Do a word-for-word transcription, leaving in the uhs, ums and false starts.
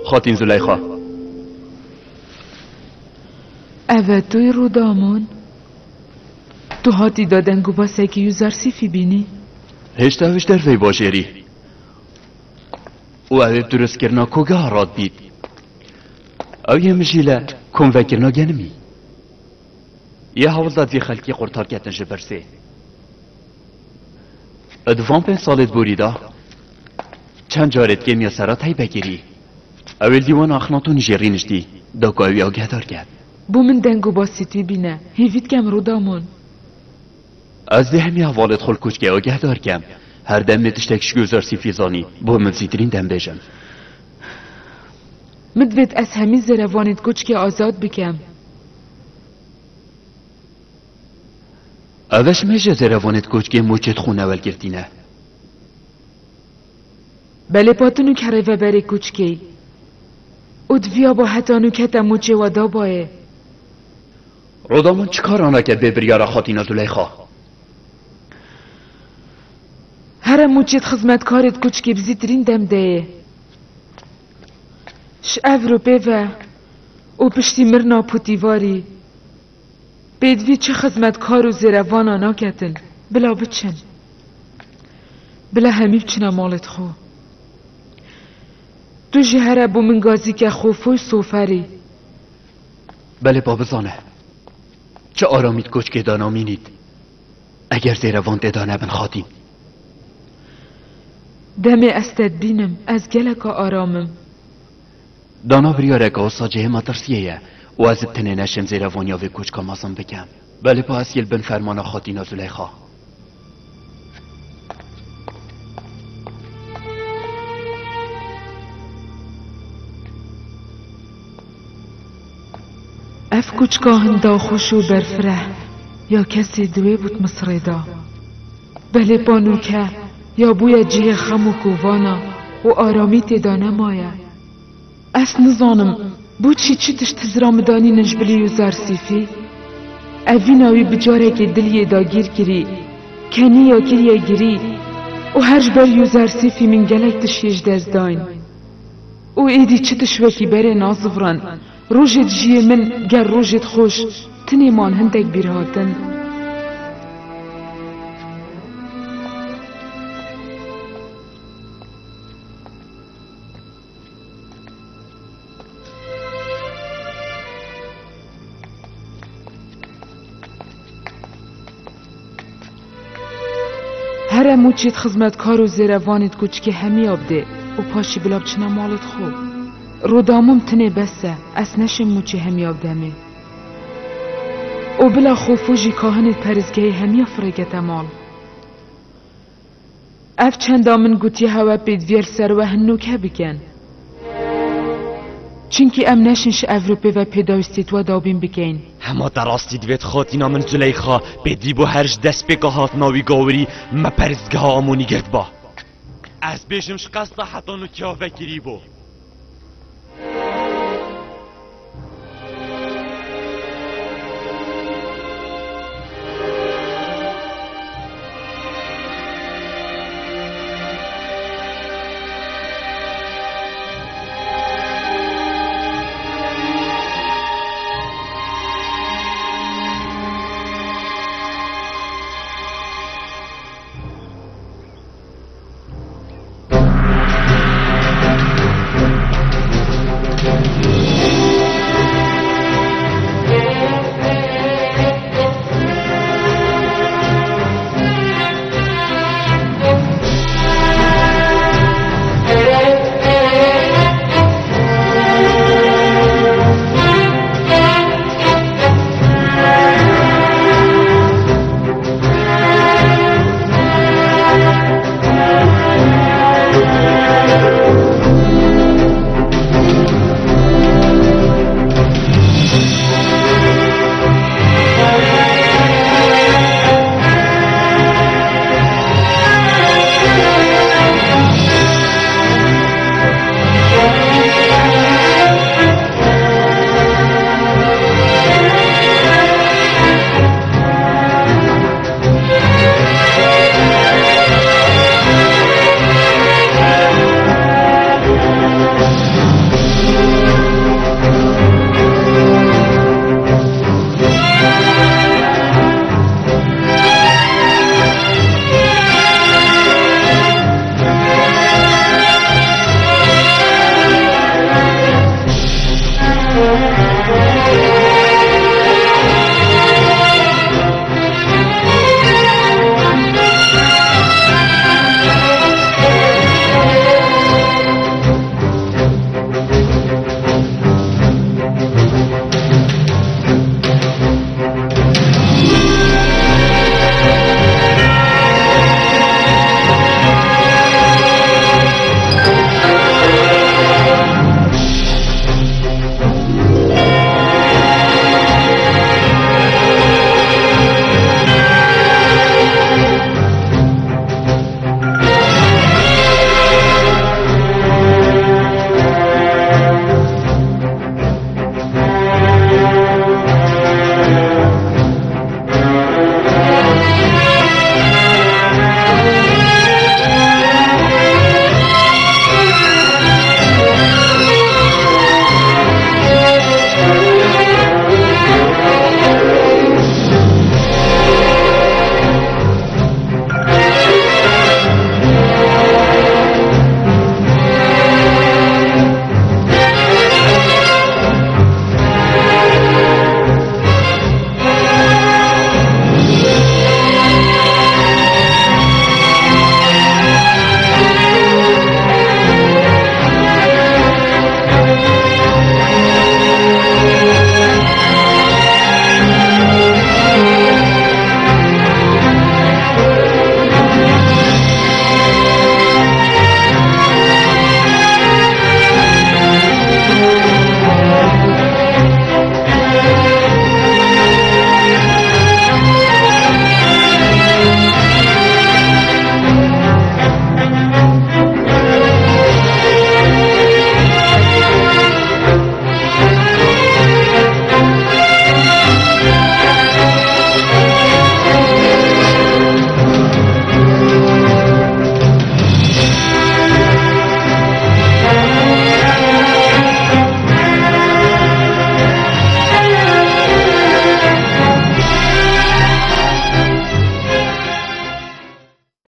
Xatîn Zuleyxa. Ev e tu yî Rûdamon? Tu hatî da deng û basekî Yuzarsîfî bînî? Hêşta ew ji derveyî bajêrî. Û ew ê bi dirustkirina kogeha radbît. Ew yê min jî le komvekirina genimî. Yê hewl da vî xelkî qurtar ketin ji birsê. Di van pênc salê di borî de çend carê di kêmiya sera teybe kirî. Ew ê li dîwana Exnatonî jî rîniştî, da ku ew ê agehdar ket. Bo min deng û basî tî bîne, hêvî dikem Rûdamon. Ez dê hemî hevalê di xwe li koçkê agehdar kem. Her demê tiştek ji Yuzarsîfî zanî, bo min zîtirîn dem bêjin. Min divêt ez hemî zêrevanê di koçkê azad bikem. Ev e ji mêje zêrevanê di koçkê moçê di xwe newel girtîne. Belê pa tu nûke rêveberê koçkê yî. Û di viya ba heta nûke te moçê we dabayê. Rûdamon çi kara nake bê biryara Xatîna Zuleyxa? Here moçê di xizmetkarê di koçkê bi zîtirîn dem de yê. Ji ev ro pê ve û piştî mirina Potîvarî, pêdivî çi xizmetkar û zêrevana naketin, bila biçin. Bila hemî biçine malê xwe. Tu jî here bo min gazîke xofo û soferî. Belê pa bizane. Çi aramî di koçkê de namînît, eger zêrevan tê de nebin Xatîn. Demê ez te dibînim, ez geleka aram im. Dana biryareke wisa cihê metirsiyê ye û ez ê tenê neşêm zêrevaniya vê koçka mezin bikem. Belê pa ez yê li bin fermana Xatîna Zuleyxa. Ev koçka hin daxweş û berfireh ya kesê di wê bût Misirê de. Belê pa nûke ya bûye cihê xem û kovana û aramî tê de nemaye. Ez nizanim, bo çi çi tişt hizra min danînin ji bilî Yuzarsîfî? Evîna wî bi carekê dil yê dagîr kirî, kenî ya kiriye girî û her ji ber Yuzarsîfî min gelek tişt yê ji dest dayîn. Û êdî çi tişt wekî berê nazivirin, rojê dijiyê min ger rojê dixweş, tinê man hindek bîr hatin. Here mûçê di xizmetkar û zêrevanê di koçikê hemiya bidê û paşî bila biçine malê di xwe. Rûdamûm tinê bes e, ez neşêm mûçê hemiya bidemê. Û bila xofû jî kahinê di perîzgehê hemiya firêkete mal. Ev çenda min gotiye hewe pêdiviyê li ser we hin nûke bikin. Çimkî em neşin ji ev rûpê ve pêdawîstî we dabîn bikeyn. Hema te rastî divêt xatîna min Zuleyxa, pêdivî bo her ji destpêka hatina wî gawirî me perîzgeha Amonî girtba. Ez bêjim ji qesta heta nûke vekirî bo.